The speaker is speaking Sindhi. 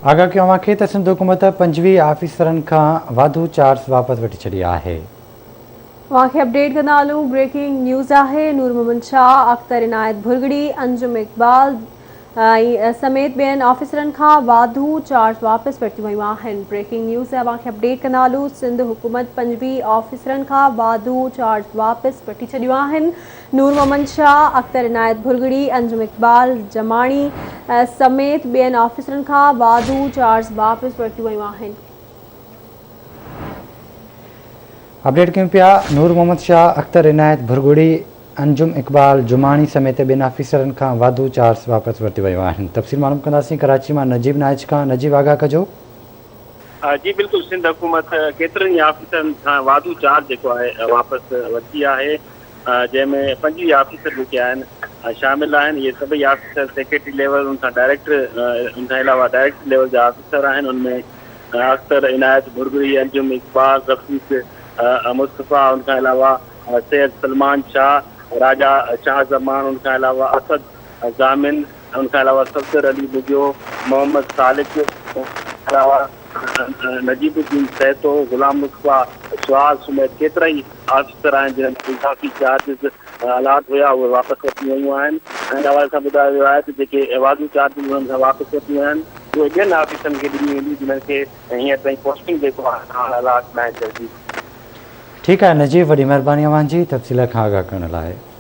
آگاهه ڪيو اوهان کي ته سنڌ حڪومت 25 آفيسرن کان واڌو چارج واپس وٺي ڇڏي آهي. اوهان کي اپڊيٽ ڪندا هلون بريڪنگ نيوز آهي نور محمد شاهه، اختر عنايت ڀرڳڙي، انجم اقبال ۽ سميت ٻين آفيسرن کان واڌو چارج واپس ورتيون ويون آهن بريڪنگ نيوز اوهان کي اپڊيٽ ڪندا هلون سنڌ حڪومت 25 آفيسرن کان واڌو چارج واپس وٺي ڇڏيون آهن نور محمد شاهه، اختر عنايت ڀرڳڙي، انجم اقبال جماڻي سميت ٻين آفيسرن کان واڌو چارج واپس ورتيون ويون آهن. اپڊيٽ ڪيون پيا نور محمد شاهه، اختر عنايت ڀرڳڙي، انجم اقبال جماڻي سميت ٻين آفيسرن کان واڌو چارج واپس ورتيون ويون آهن. تفصيل معلوم ڪنداسين ڪراچي مان نجيب نائچ کان، نجيب آگاهه ڪجو. جي بلڪل سنڌ حڪومت ڪيترن ئي آفيسرن کان واڌو چارج جيڪو آهي واپس ورتي آهي. جنهن ۾ 25 آفيسر جيڪي آهن شامل آهن اهي سڀئي آفيسر سيڪريٽري ليول ان کان ڊائريڪٽر ان کان علاوه ڊائريڪٽر ليول جا آفيسر آهن ان ۾ اختر عنايت ڀرڳڙي، انجم اقبال، رفيق مصطفيٰ ان کان علاوه سيد سلمان شاهه، راجا شاهه زمان ان کان علاوه اسد ضامن ان کان علاوه صفدر علي ٻگهيو، محمد سالڪ ان کان علاوه نجيب الدين سهتو، غلام مصطفيٰ سهاڳ سميت ڪيترائي آفيسر آهن جنهن ۾ اضافي چارجز الاٽ هيا اهي واپس ورتيون ويون آهن ۽ ان حوالي سان ٻڌايو ويو آهي ته جيڪي واڌو چارجز انهن کان واپس ورتيون ويون آهن اهي ٻين آفيسرن کي ڏنيون وينديون جنهن کي هينئر تائين پوسٽنگ جيڪو آهي هاڻ الاٽ ناهي ٿيل. جي. ٺيڪ آهي نجيب وڏي مهرباني اوهان جي تفصيل کان آگاهه ڪرڻ لاء.